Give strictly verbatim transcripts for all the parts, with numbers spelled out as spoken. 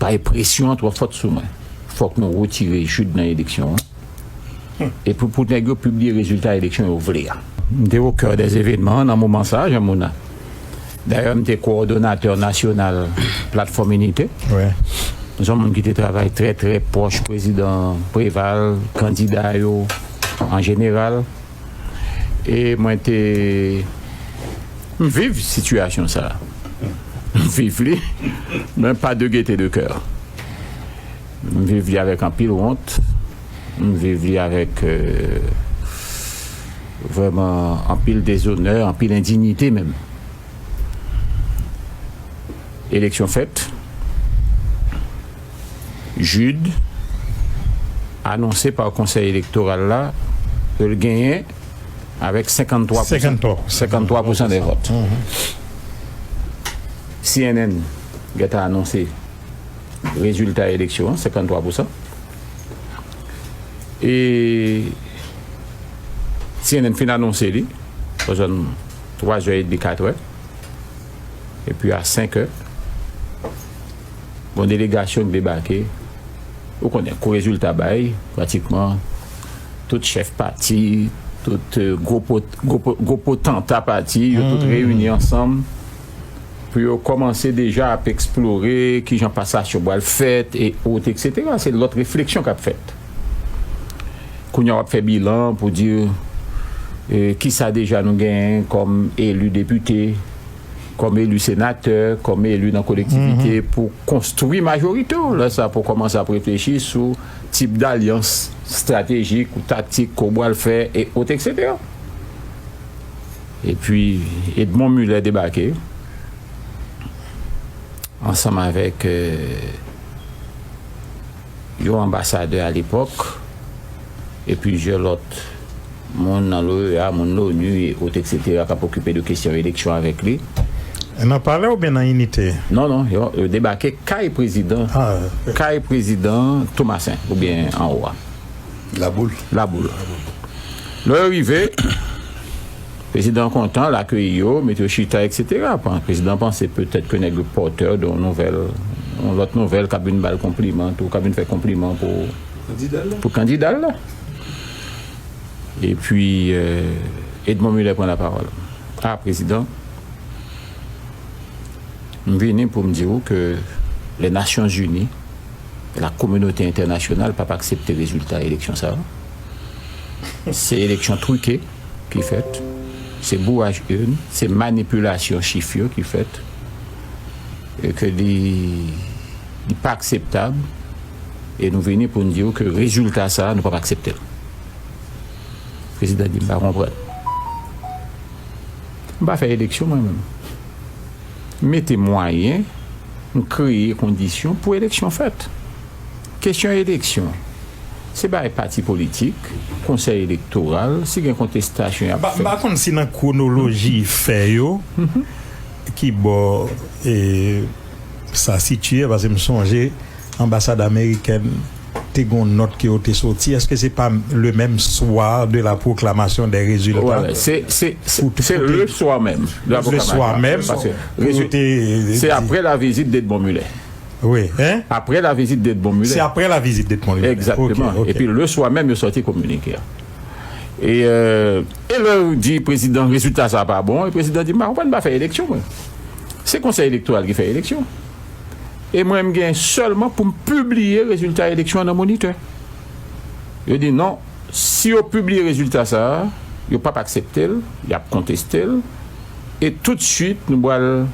Paske presyon an twò fòt sou mwen. Fòk nou retire Jude nan eleksyon an. E pou, pou nèg yo pibliye rezilta eleksyon yo vle a. M te au cœur des événements nan moman sa a, Jean Mouna. Dayè, m te kowòdonatè nasyonal Platfòm Inite. Wi. M se yon moun ki te travay trè, trè pwòch prezidan Préval, kandida yo an jeneral. E mwen te, m viv sitiyasyon sa a. M viv li, men pa de gaieté de cœur. M viv li avèk anpil wont. M viv li avèk, euh, vrèman anpil dezonè, anpil endinite menm. Eleksyon fèt. Jude anonse pa konsèy elektoral la ke l genyen avèk senkanntwa pousan, senkanntwa pousan dè vòt. Mhm. C N N gentan anonse rezilta eleksyon an, senkanntwa pousan. E C N N fin anonse li, bò zòn twa zè edmi, kat è. Epi a senk è, gon delegasyon k debake. Ou konnen, kou rezilta bay, pratikman, tout chèf pati, tout, euh, gwo pot-, gwo po-, gwo potanta pati, yo tout reyini ansanm pou yo kòmanse deja ap eksplore kijan pasasyon pral fèt, e ot, etsetera. Se lòt refleksyon k ap fèt. Kounye a, w ap fè bilan pou di, e, kisa deja nou genyen kòm eli depite, kòm eli senatè, kòm eli nan kolektivite pou konstwi majorite w. Lè sa pou kòmanse ap reflechi sou tip dalyans estratejik ou taktik ke w pral fè, e ot, etsetera. Epi, Edmond Muller debake ansanm avèk, euh, yon anbasadè alepòk e plizyè lòt moun nan l'O E A, moun l'ONU e ot, etsetera, k ap okipe de kesyon eleksyon avèk li. Nan Palè oubyen nan Inite? Non, non, yo, yo debake kay prezidan, kay prezidan Tomasen, oubyen anwo a. Laboul. Laboul. Lè yo rive, prezidan kontan, l akeyi yo, mete yo chita, etsetera. Pan-, prezidan panse petèt ke nèg yo pòtè de yon nouvèl, yon lòt nouvèl, k ap vin ba l konpliman, tou, k ap vin fè konpliman pou, pou kandida l la. Epi, euh, Edmond Muller pran lapawòl. A, prezidan, m vini pou m di w ke les Nations Unies, la kominote entènasyonal p ap aksepte rezilta eleksyon sa yo. Se eleksyon trike ki fèt, se bouraj urn, se manipilasyon chif yo ki fèt, e ke li, li pa akseptab, e nou vini pou n di w ke rezilta sa a, nou p ap aksepte l. Prezidan di, "M pa konprann. M pa fè eleksyon, mwen menm. M mete mwayen, m kreye kondisyon pou eleksyon fèt." Kesyon eleksyon, se bagay pati politik, konsèy elektoral, si gen kontestasyon, y ap fè. M pa konn si nan kwonoloji fè yo, ki bò, e, sa sitiye, paske m sonje anbasad amerikèn te gon nòt ke yo te soti. Èske se pa le même soir de la proclamation des résultats? Wè, se, se, se, se le soir même de la proclamation. Le soir même, paske se apre la vizit d'Edmond Muller. Wi, hein? Apre la vizit d'Edmond Muller. Se apre la vizit d'Edmond Muller. Egzakteman. Ok, ok. Epi le soir même, yo sòti kominike a. E, euh, e lè yo di prezidan, rezilta sa pa bon, e prezidan di, "M pa konprann, m pa fè eleksyon, mwen. Se konsèy elektoral ki fè eleksyon. E mwen, m gen sèlman pou m pibliye rezilta eleksyon an nan Monitè." Yo di, "Non, si yo pibliye rezilta sa a, yo p ap aksepte l, y ap konteste l, e toutswit, nou pral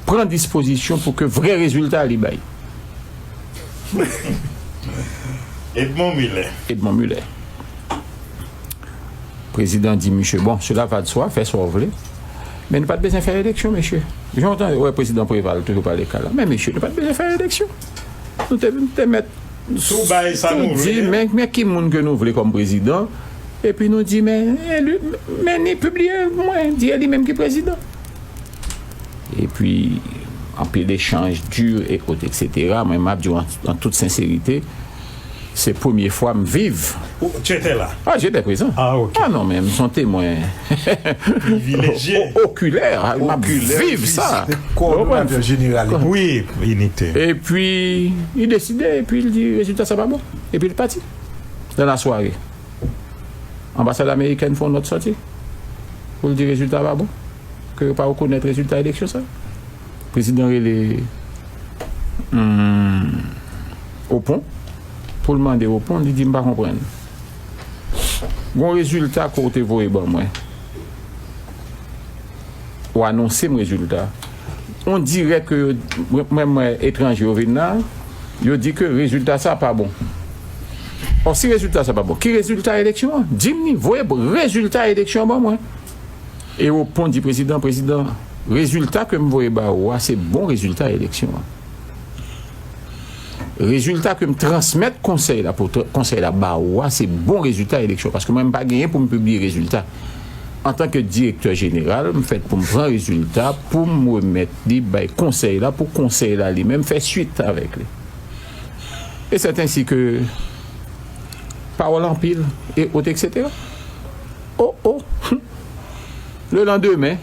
pran dispozisyon pou ke vrè rezilta a li bay." Edmond Muller. Edmond Muller. Prezidan di, "Mesye, bon, cela va de soi, fè sa w vle. Men nou pa t bezwen fè eleksyon, mesye." Jan w tande, wè, prezidan Préval toujou pale ka la. "Men, mesye, nou pa t bezwen fè eleksyon. Nou te, nou te mèt tou bay sa nou vle. Men, men ki moun ke nou vle kòm prezidan, epi nou di, men, eli, men ni pibliye, mwen, di e li menm ki prezidan." Epi, anpil echanj di, e ot, etsetera. Mwen, m ap di w an, an tout senserite, Se premye fwa m viv. Ou, tu étais là. Ah, j'étais présent. Ah, ok. Ah non, men m se yon temwen Privilégye. O- okilè. Ah, m ap Okilè, viv sa. vizite, kowòdonatè jeneral. Wi, inite. Epi, li deside, epi li di rezilta sa pa bon. Epi li pati. Nan lasware, anbasad amerikèn fè yon nòt sòti pou l di rezilta pa bon, ke yo pa rekonèt rezilta eleksyon sa. Prezidan rele hmm, Opon pou l mande Opon, li di m pa konprann. Gon rezilta ke w te voye ban mwen. Ou anonse m rezilta. On dirè ke yo, mwen, mwen, etranje yo vin la, yo di ke rezilta sa pa bon. Ò, si rezilta sa pa bon, ki rezilta eleksyon an? Di m ni, voye rezilta eleksyon an ban mwen. E Opon di prezidan, prezidan, rezilta ke m voye ba ou a, se bon rezilta eleksyon an. Rezilta ke m transmèt konsèy la pou tra- konsèy la ba ou a, se bon rezilta eleksyon. Paske mwen, m pa genyen pou m pibliye rezilta. Antanke direktè jeneral, m fèt pou m pran rezilta, pou m remèt li bay konsèy la, pou konsèy la li menm fè swit avèk li. E sèt ensi ke pawòl anpil, e ot, etsetera. O, o! Le landemen,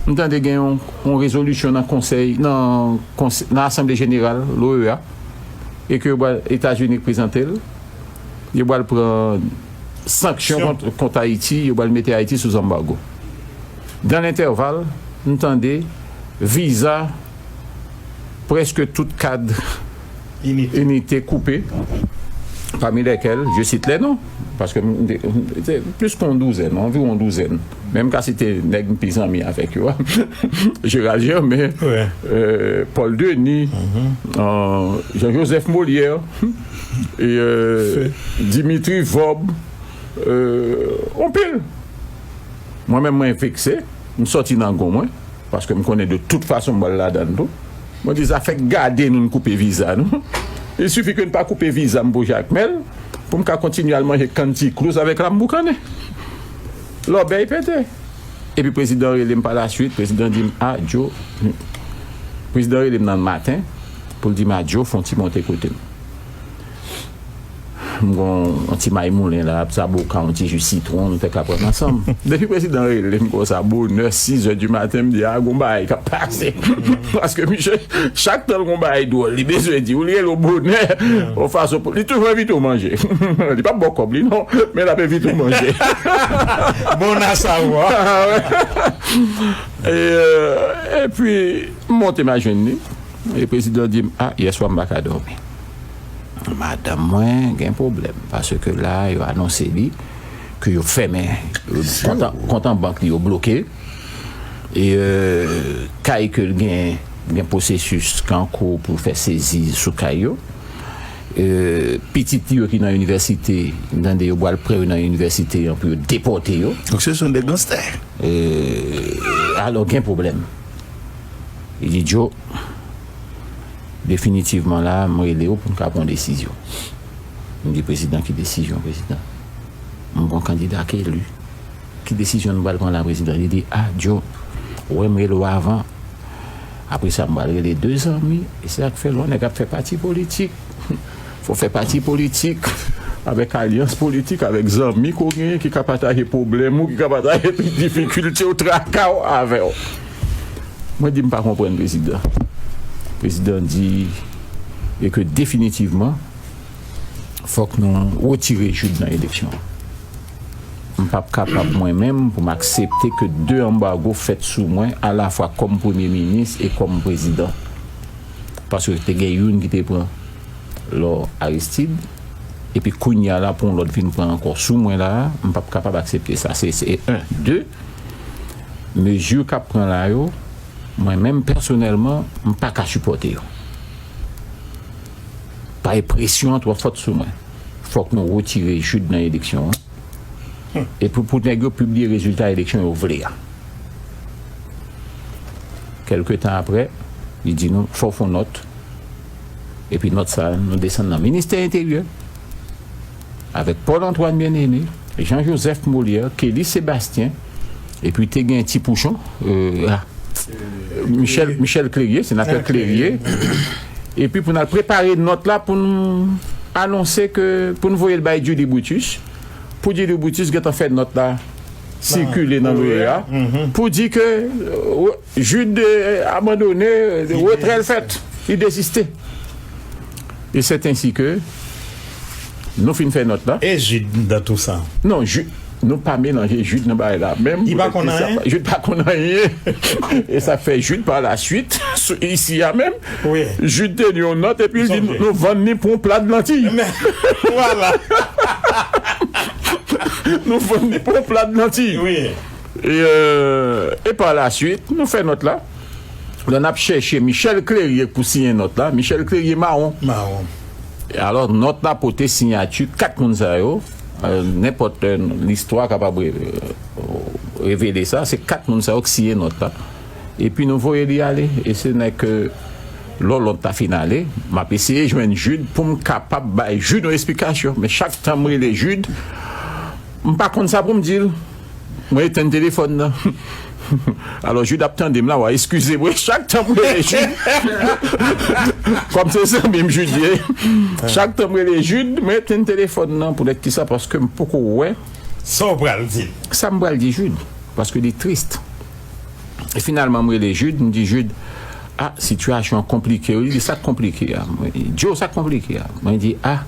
m tande gen yon, yon rezolisyon nan konsèy, nan, konsèy, nan Asanble Jeneral, l'OEA, e ke yo pral, Etazini k prezante l, yo pral pran sanksyon kont, kont Ayiti, yo pral mete Ayiti sou zanbago. Dan lentèval, m tande viza prèske tout kad inite koupe, pami lèkèl, je cite les noms, paske m- m- se plis ke yon douzèn, anviwon yon douzèn. Men m ka site nèg m pi zanmi avèk yo a. Gérald Germain, Wi. euh, Paul Denis, euh, Jean-Joseph Molière, e euh, Dimitri Vorbe, euh, anpil. Mwen menm, mwen vekse, m sòti nan gon mwen, paske m konnen de tout fason m pral ladan l tou. Mwen di, zafè gade nou, n koupe viza nou. Il suffit ke n pa koupe viza m pou Jakmèl, pou m ka kontinye al manje kantiklouz avèk lam boukannen. Lòbèy pete. Epi prezidan rele m pa laswit, prezidan di m, a, Joe, prezidan rele m nan maten, pou l di m, a, Joe, fè yon ti monte kote m. M gon yon ti may moulen la, ap zaboka, yon ti ji sitwon, nou te ka pran ansanm. Depi prezidan rele m konsa, bonè, sizè di maten, m di, a, gon bagay k ap pase. Paske misye, chak tan l gon bagay dwòl, li bezwen di w, li rele w bonè, yon fason pou, li toujou envite w manje. Li p ap ba w kòb li, non, men l ap envite w manje. Bon a savwa. E, euh, epi, m monte m al jwenn li. E prezidan di m, a, yèswa m pa ka dòmi. Madanm mwen gen pwoblèm, paske la, yo anonse li ke yo fèmen, yo, kont an, kont an bank li, yo bloke. E, euh, kay ke l gen, gen pwosesis k an kou pou fè sezi sou kay yo. Euh, pitit li yo ki nan inivèsite, m tande yo pral pran yo nan inivèsite an pou yo depòte yo. Donc ce sont des gangsters. Euh, alò, gen pwoblèm. Li di, Joe, definitivman la, m rele w pou n ka pran yon desizyon. M di, prezidan, ki desizyon, prezidan? M gon kandida k eli. Ki desizyon nou pral pran la, prezidan? Li di, a, Joe, ou wè m rele w avan. Apre sa, m pral rele de zanmi. E se sa k fè lè yon nèg ap fè pati politik, fò w fè pati politik avèk alyans politik, avèk zanmi ke w genyen ki ka pataje pwoblèm ou, ki ka pataje difikilte w, traka w avè w. Mwen di m pa konprann prezidan. Prezidan di, e ke definitivman, fòk nou retire Jude nan eleksyon an. M p ap kapab mwen menm pou m aksepte ke de anbago fèt sou mwen, alafwa kòm premye minis e kòm prezidan. Paske te gen youn ki te pran lò Aristide, epi kounye a la pou yon lòt vin pran ankò sou mwen la, m p ap kapab aksepte sa. Se, se en. De, mezi k ap pran la yo, mwen menm pèsonèlman, m pa ka sipòte yo. Paske presyon an twò fòt sou mwen. Fòk nou retire Jude nan eleksyon an. E pou, pou nèg yo pibliye rezilta eleksyon yo vle a. Kèlke tan apre, li di nou, fò w fè yon nòt. Epi nòt sa a, nou desann nan ministè enteryè, avèk Paul Antoine Bien-Aimé, Jean Joseph Molière, Kelly Sébastien, epi te gen Ti Pouchon, euh, ah, Michel, Michel Clérier, senatè Clérier. Epi pou n al prepare nòt la pou n anonse ke pou n voye l bay Judy Brutus, pou Judy Brutus gentan fè nòt la sikile nan loreya, pou di ke euh, Jude euh, abandone, retrè l fèt, li deziste. E c'est ainsi que nou fin fè nòt la. E Jude dans tout ça? Non, Jude, nou pa melanje Jude nan bagay la menm. Li pa konn anyen? Jude pa konn anyen. E sa fè Jude par la suite, isi a menm, Jude te li yon nòt epi li di nou vann li pou yon plat lantiy. Voilà. Nou vann li pou yon plat lantiy. E, euh, e par la suite, nou fè nòt la. Lè n ap chèche Michel Clérier pou siyen nòt la, Michel Clérier mawon. Mawon. Alò, nòt la pote siyati kat moun sa yo. Euh, nenpòt euh, listwa kapab euh, revele sa, se kat moun sa yo k siyen nòt la. Epi nou voye li ale. E se nè ke lò lòt la fin ale, m ap eseye jwenn Jude pou m kapab bay Jude yon esplikasyon. Men chak tan m rele Jude, m pa konn sa pou m di l. Mwen etenn telefòn nan. Alò, Jude ap tande m la, w a eskize mwen. Chak tan m rele Jude, kòm se zanmi m Jude ye, chak tan m rele Jude, mwen etenn telefòn nan. Poutèt kisa? Paske m poko wè sa w pral di l. Sa m pral di Jude, paske li tris. E finalman, m rele Jude, m di, Jude, ah, sitiyasyon an konplike wi. Li di, sa k konplike a? Mwen di, Joe, sa k konplike a? Mwen di, ah,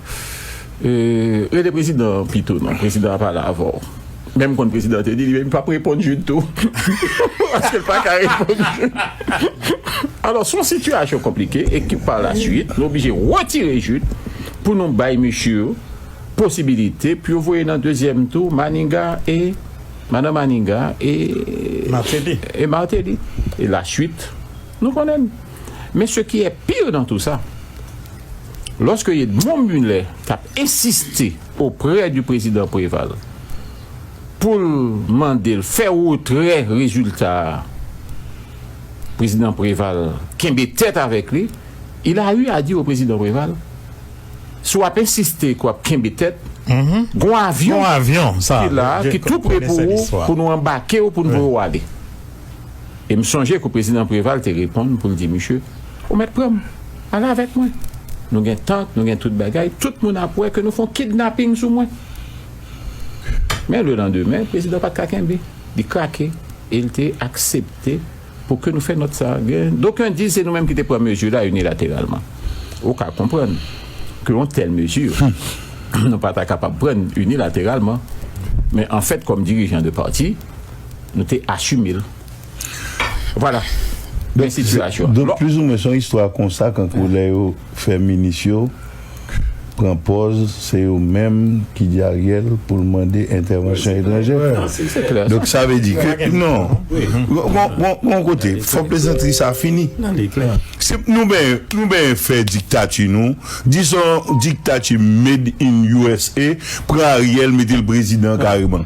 euh, rele prezidan an pito non, prezidan an pale avè w. Menm konn prezidan te di li menm li p ap reponn Jude tou. Paske l pa ka reponn Jude. Alò, se yon sitiyasyon konplike e ki pa la suite, nou oblije retire Jude pou nou bay mesye yo posibilite pou yo voye nan dezyèm tou Maniga e Madan Maniga e Martelly. E Martelly. E la suite, nou konnen l. Men ce qui est pire dans tout ça, lorsque Edmond Muller t ap ensiste auprès du président Préval pou l mande l fè retrè rezilta a, prezidan Préval kenbe tèt avèk li, il a eu à dire au président Préval, si w ap ensiste ke w ap kenbe tèt, gon avyon ki la, ki tou pre pou ou, pou nou anbake w, pou n voye w ale. E m sonje ke prezidan Préval te reponn pou l di misye, ou mèt pran m, ale avèk mwen. Nou gen tant, nou gen tout bagay, tout moun ap wè ke nou fè yon kidnaping sou mwen. Men lelandemen, prezidan pa t ka kenbe. Li krake e l te aksepte pou ke nou fè nòt sa. D'aucuns disent se nou menm ki te pran mezi la inilateralman. Ou ka konprann ke yon tèl mezi, nou pa ta kapab pran inilateralman. Men anfèt, kòm dirijan de pati, nou te asime l. Vwala. Men sitiyasyon an. Donk, plizoumwen, se yon istwa konsa, kankou lè yo fè minis yo pran pòz, se yo menm ki di Ariel pou l mande entèvansyon etranjè. Donk, sa vle di ke, non, yon kote, fò plezantri sa fini. Se, nou ben, nou ben fè diktati nou, di se yon diktati made in U S A, pran Ariel, mete l prezidan kareman.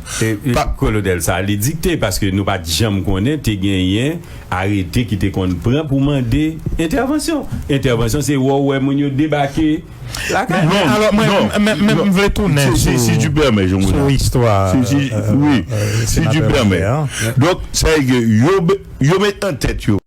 Kolonèl, sa li dikte, paske nou pa t janm konnen te genyen arete ki te konn pran pou mande entèvansyon. Entèvansyon, se wè w wè moun yo debake lakay. Men alò, mwen, mwen, mwen, mwen vle tounen sou, sou istwa, wi, si tu permets. Donk, sa vle di ke yo, yo met nan tèt yo